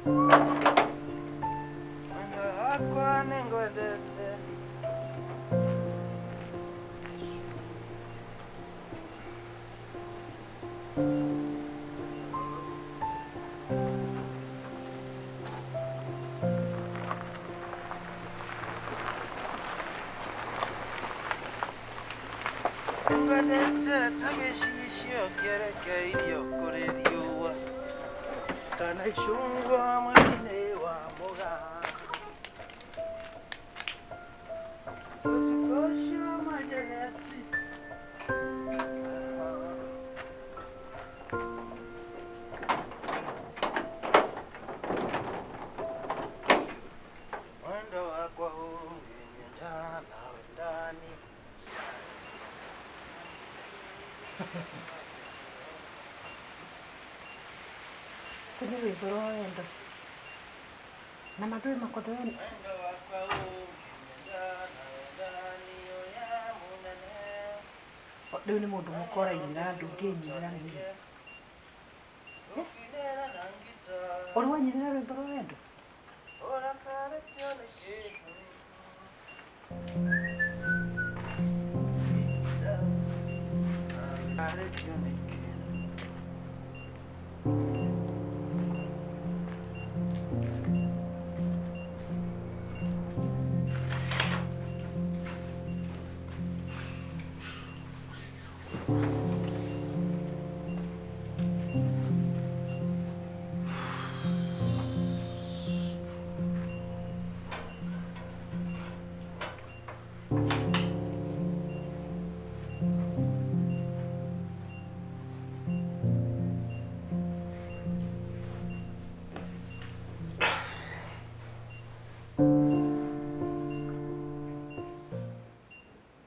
Mwendwa wakwa nĩngwendete. Nĩngwendete ta gĩcicio kĩerekeirio kũrĩ riũa, kana icungwa mweri-inĩ wa mũgaa. Ũtukũ ũcio majeneti. Mwendo wakwa ũngĩnyenda nawe ndani. Kũrĩ rwĩmbo rwa wendo na mandũĩ makondo wendo. Mwendo wakwa ũngĩnyenda nawe ndani ũrĩa mũnene. Rĩu nĩ mũndũ mũka ũrainĩra andũ ũngĩnyinĩra niĩ. Ũkĩnera na ngita. Ũrĩ wanyinĩra rwĩmbo rwa wendo? Ũrakarĩtio nĩ kĩndũ. Ũrakarĩtio nĩ kĩndũ.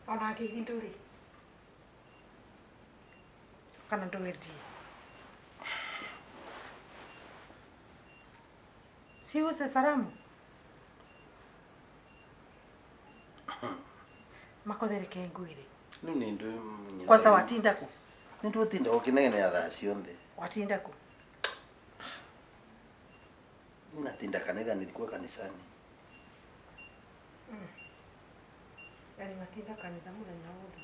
Ona ngeithi ndũrĩ kana ndwendie siuse salamu makothereke ngwire. Rĩu nĩ ndũ Kwanza watinda kũ? Nĩ ndũtinda ũkĩnegena thaa ciothe. Watinda kũ? Natinda kanitha, nilikuwa kanisani. Yani watinda kanitha mũthenya wothe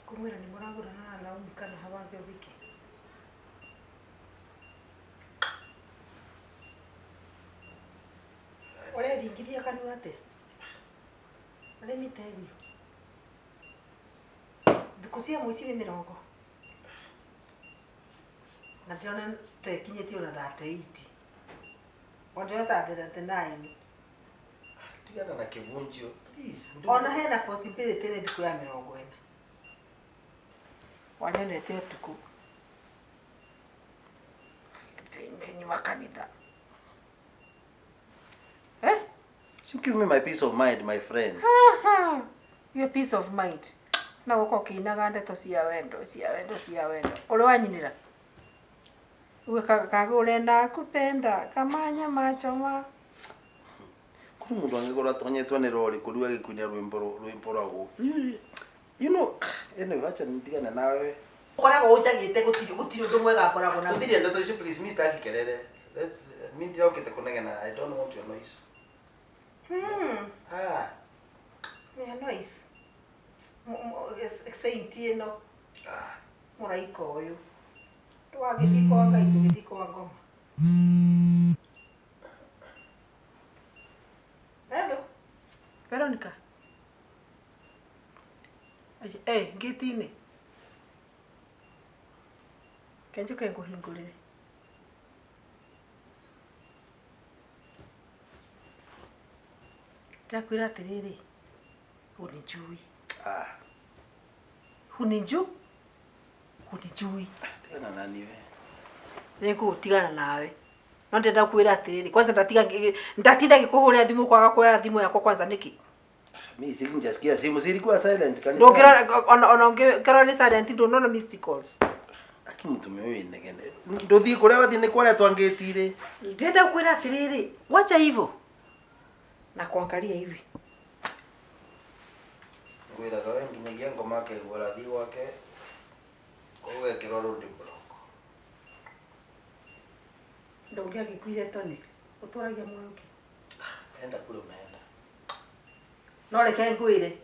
kũmwĩra nĩ mũragũrana na Naomi kana hawambe ũhiki. Ũreringithia kanua atĩa? Let me tell you. Thikũ cia mũici nĩ mĩrongo. Na ndĩrona ta ĩkinyĩtie ona 38. O ndĩrona ta 39. Tigana na kĩvunjio please. Ona hena possibility nĩ thikũ ya 40. Wanyonete ũtukũ. Nyuma kanitha. Eh? You give me my peace of mind, my friend. Your peace of mind. Na gũka ũkĩinaga ndeto cia wendo, cia wendo, cia wendo. Ũrĩ wanyinĩra? Uwe kagũre nakupenda kama nyama choma. Kũrĩ mũndũ angĩkorwo atonyetwo nĩ rori kũrĩ agĩkuinia rwĩmbo rwĩmbo rwa gũ. You know, anyway, acha ndigane nawe. Ũkoragwo ũnjagĩte gũtirĩ gũtirĩ ũndũ mwega ngoragwo naguo. Gũtirĩ ndeto icio please, mi sitaki kelele. Mi ndiraũkĩte kũnegena. I don't want your noise. Ah. Nĩ noise. Saint ĩno. Ah. Mũraika ũyũ. Twagĩthiĩ kwa Ngai tũgĩthiĩ kwa ngoma. Hello. Veronica. Eh, ngĩti-inĩ. Kenjũke ngũhingũrĩre. Ndakwĩra atĩrĩrĩ, hunijui. Ah. Huniju? Hunijui. Tigana na niwe. Nĩngũgũtigana nawe. No ndĩrenda kwĩra atĩrĩrĩ, kwanza ndatiga ndatinda ngĩkũhũrĩra thimũ kwaga kuoya thimũ yakwa kwanza nĩkĩ? Mi sijasikia simu, si ilikuwa silent kanisa. Ndũngĩrora ona ona ũngĩkorwo nĩ silent ndũnona missed calls. Aki mũtumia ũyũ inegene. Ndũthiĩ kũrĩa wathiĩ nĩ kwaria twangĩtire. Ndĩrenda kwĩra atĩrĩrĩ, wacha hivyo. Na kuangalia hivi. Ngwĩraga we nginyagia ngoma akegwara thiĩ gwake ũgekĩrwo rũndi block. Ndongia gikuire tone. Uturagia moyo ki. Enda kule umeenda. No reke ngwire.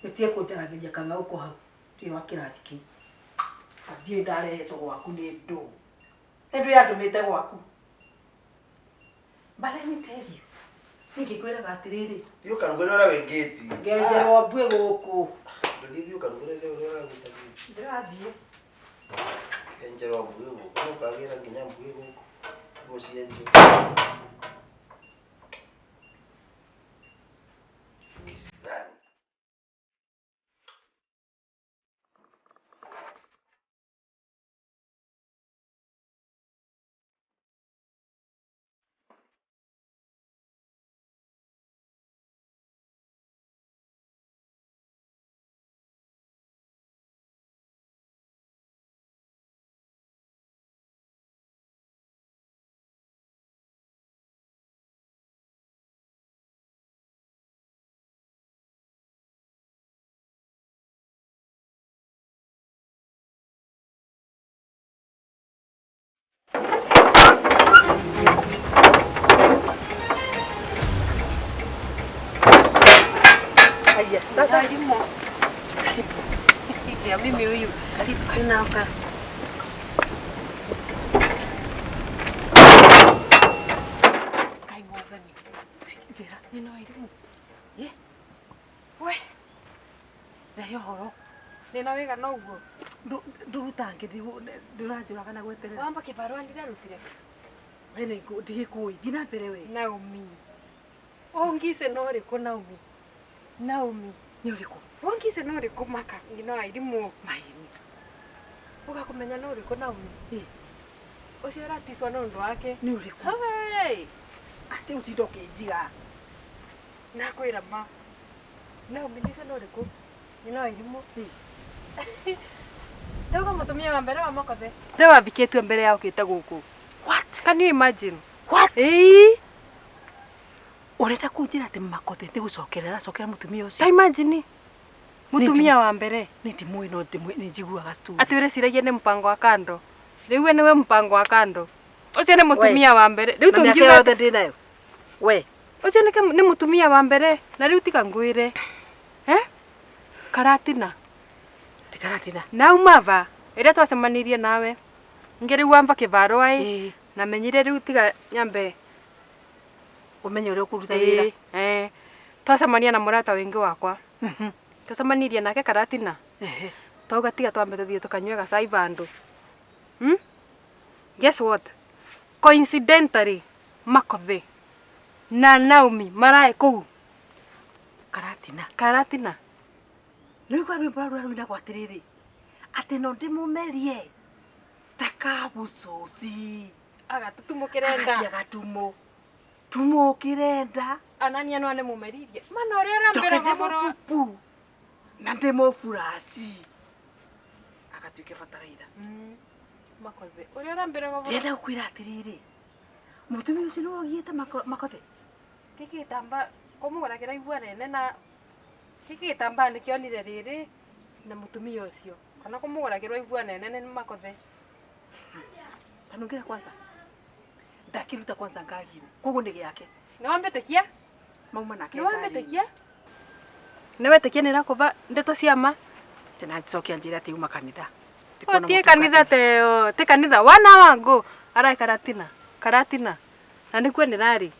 Nitie kunjaragiria kang'au hau. Twi wa kirathi kiu. Ndiĩ ndarehetwo gwaku nĩ ndũ. Nĩ ndũ yandũmĩte gwaku. But let me tell you. Ningĩkwĩraga atĩrĩrĩ. Thiĩ ũkarugĩre ũrĩa wĩ ngĩti. Ngenjerwo mbuĩ gũkũ. Ndũthiĩ thiĩ ũkarugĩre ũrĩa ũraruta ngĩti. Ndĩrathiĩ. Kenjerwo mbuĩ gũkũ. No ũkagĩra nginya mbuĩ gũkũ. Nĩguo cienjwo. Kisirani. Haya, sasa Ya mimi huyu. Karibu kinaoka. Kai mwathani. Njĩra. Nĩ no irimu. Ye. We. Rehe ũhoro. Nĩ no wega no ũguo. Nduruta ngĩ ndĩranjũraga na gweterera. Wamba kĩbarũa ndirarutire. We nĩ ndigĩkũĩ. Thiĩ na mbere we. Naomi. Ongise no ũrĩkũ Naomi? Naomi. Nĩ ũrĩkũ? Wongise no ũrĩkũ maka ngino airimu. Maini. Ũgakũmenya no ũrĩkũ Naomi? Ĩ. Ũcio ũraticwo nĩ ũndũ wake. Nĩ ũrĩkũ? Hey! Atĩ ũtinda ũkĩnjiga. Nakwĩra ma. Naomi nĩcio no ũrĩkũ? Ngino airimu. Ĩ. Tauga mũtumia wa mbere wa Makothe. Ũrĩa wathikĩtio mbere ya ũkĩte gũkũ. What? Can you imagine? What? Ĩĩ. Ũrenda kũnjĩra atĩ Makothe nĩ gũcokerera aracokera mũtumia ũcio? Ta imagine. Mũtumia wa mbere. Nĩ ndimũĩ no nĩ njiguaga story. Atĩ ũreciragia nĩ mũbango wa kando. Rĩu we nĩwe mũbango wa kando. Ũcio nĩ mũtumia wa mbere. Rĩu Na mĩaka tũngiuga yothe ndĩ nayo. We. Ũcio nĩ mũtumia wa mbere. Na rĩu tiga ngwĩre. Eh? Karatina. Ti Karatina. Nauma va ĩrĩa twacemanirie nawe. Ningĩ rĩu wamba kĩbarũa ĩ. Ĩ. Na menyire rĩu tiga nyambe. Ũmenye ũrĩa ũkũruta wĩra. Eh. Twacemania na mũrata wĩngĩ wakwa. Twacemanirie nake Karatina. Ehe. Twauga tiga twambe tũthiĩ tũkanyue gacai vandũ. Guess what? Coincidentally, Makothe na Naomi maraĩ kũu. Karatina. Karatina. Nĩũigua rwĩmbo rũrĩa rũinagwo atĩrĩrĩ. Atĩ no ndĩmũmerie ta kabucoci. Agatutumũkĩre nda. Agathi agatumũ. Tumũkĩre nda. Anania no nĩmũmeririe. Mana ũrĩa Njoke ũrambĩra ũhoro. ndĩmũpupu. Na ndĩmũburaci. Agatuĩke bataraitha. Makothe. Ũrĩa ũrambĩra ũhoro. Ndĩrenda gũkwĩra atĩrĩrĩ. Mũtumia ũcio nĩwe ũgiĩte Makothe. Gĩkĩ gĩtambaa kũmũgũragĩra igua nene na gĩkĩ gĩtambaa nĩkĩonire rĩrĩ na mũtumia ũcio. Kana kũmũgũragĩrwo igua nene nĩ Makothe. Tanungĩra kwanza. Ndakĩruta kwanza ngari-inĩ. Koguo nĩ gĩake. Nĩwambĩtĩkia? Mauma nake ngari-inĩ. Nĩwambĩtĩkia? Nĩwetĩkia nĩrakũva ndeto cia ma? Tena ncoke anjĩre atĩ uma kanitha. Tie kanitha teo, ti kanitha wana wangu araĩ Karatina. Karatina. Na nĩkuo nĩrarĩ.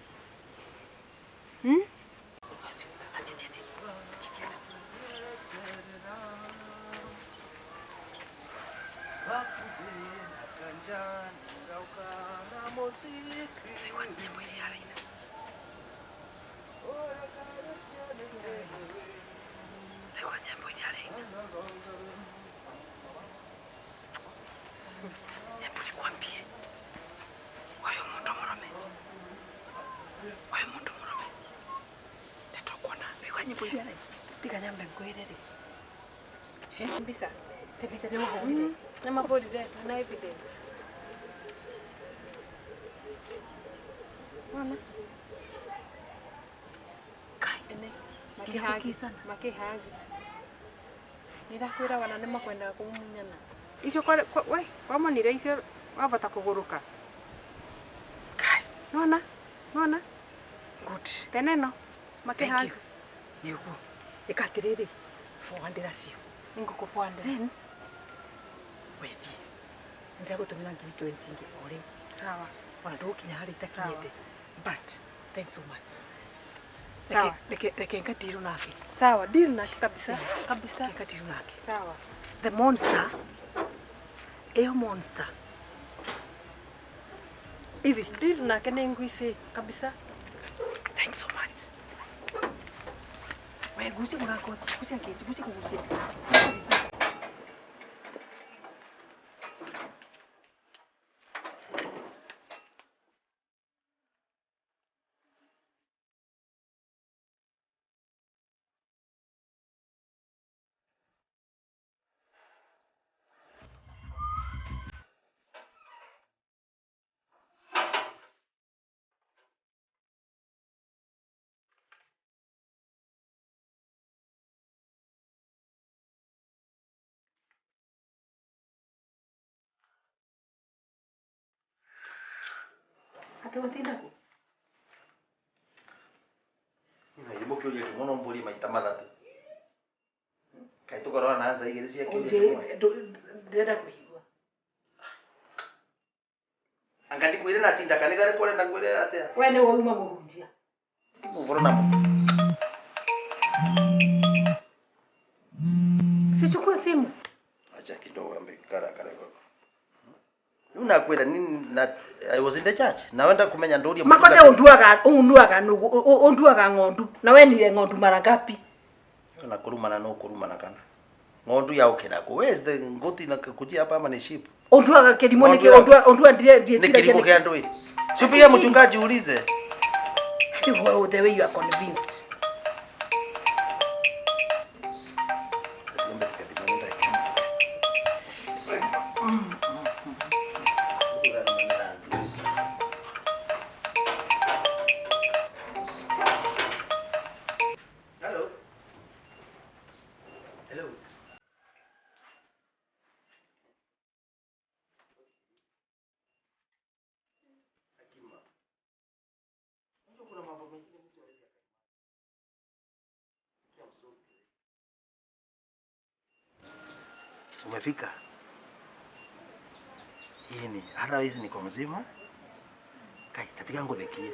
Hebu nikwambie. Huyu mundu murume. Huyu mundu murume. Netokuona. Nĩũigua nyĩmbo iria araina. Tiga nyambe ngwĩre rĩ. Mbica. Mbica nĩmahũrire. Nĩmahũrire na evidence. Wona? Kai. Ene. Nginya Makĩhagi. kũkicana. Makĩhagi. Nĩndakwĩra wana nĩmakwendaga kũmumunyana. Icio we wamonire icio wavota kũgũrũka. Nona? Nona? Good. Teneno. Thank Makĩhanga. you. Nĩ ũguo. Ĩka atĩrĩrĩ, bũandĩra cio. Nĩngũkũbwandĩra. Then wethiĩ. Nĩndagũtũmĩra ngiri 20 ingĩ o rĩu. Sawa. Ona ndũgũkinya harĩa itakinyĩte. But thanks so much. Sawa. Reke ngatirwo nake. Sawa, deal nake kabisa. Kabisa. Reke ngatirwo nake. Sawa. The monster. Ĩyo monster. Ivi. Deal nake nĩ ngwicĩ kabisa. Thanks so much. We gucia mũrango gucia ngĩti gucia kũgucia. Atĩ watinda kũ? Ina kiuria kimwe no mburie maita mathatu. Kaĩ tũkorwo na answer igĩrĩ cia kĩũria kĩmwe. Ndĩrenda kũigua. Anga ndikwĩre natinda kanitha rĩ kũrenda ngwĩre atĩa? We nĩwe uma mũhunjia. Ũhoro na Sichukue simu. Acha kidogo ambe kara kara kwa. Rĩu nakwĩra nini na I was in the church. Na wenda kumenya ndũrie Makothe unduaga unduaga nũgũ unduaga ng'ondu na we niwe ng'ondu mara ngapi? Na kurumana no kurumana kana. Ng'ondu ya ukira ku. Where is the ngoti na kujia hapa ama ni sheep? Unduaga kĩrimũ Ng'ondu nĩkĩ ya- undua undua ndie Ni kĩrimũ kĩa ndũĩ. Subiria mchungaji ulize. Well, the way you are convinced. Hello. Hello. Umefika? Hii ni hata hizi niko mzima. Kai katika ngũthekie.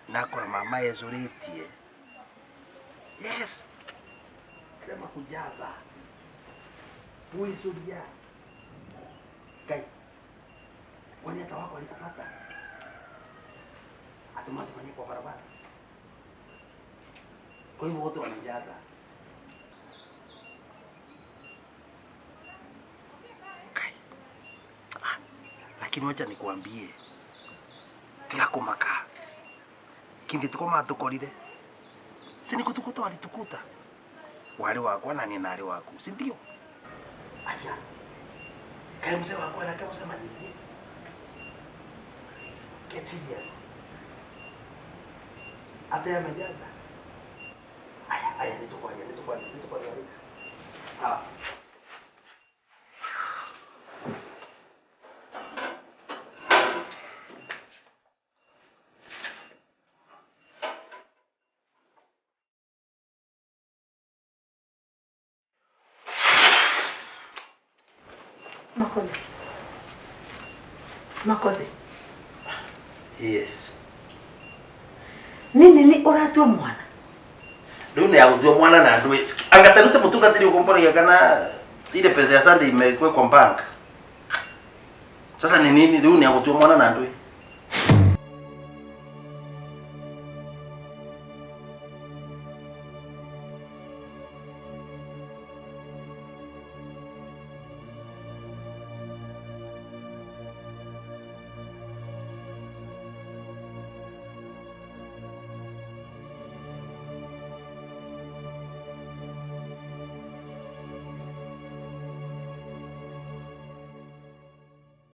Nakora mama yezũrĩtie. Yes. Sema kujaza. Kuizuria. Kai. Kwani hata wako alikupata? Atumazimanie kwa barabara. Kwa hivyo wote wanajaza. Kai. Ah, lakini wacha nikuambie tiga kũmaka kindi tuko matukorire si nĩ kũtukuta walitukuta warĩ wakwa na niĩ narĩ waku si ndio aya kaĩ mzee wakwa nake mũcemanĩtie get serious ate amejaza aya aya nĩtũkwaria nĩtũkwaria nĩtũkwaria rĩu sawa. Makothe. Makothe. Yes. Nini ni ũratua mwana? Rĩu nĩ agũtua mwana na ndũĩ anga tarute mũtungatĩri ũkũmboragia kana ile pesa ya Sunday imewekwa bank. Sasa ni nini rĩu nĩ agũtua mwana na ndũĩ?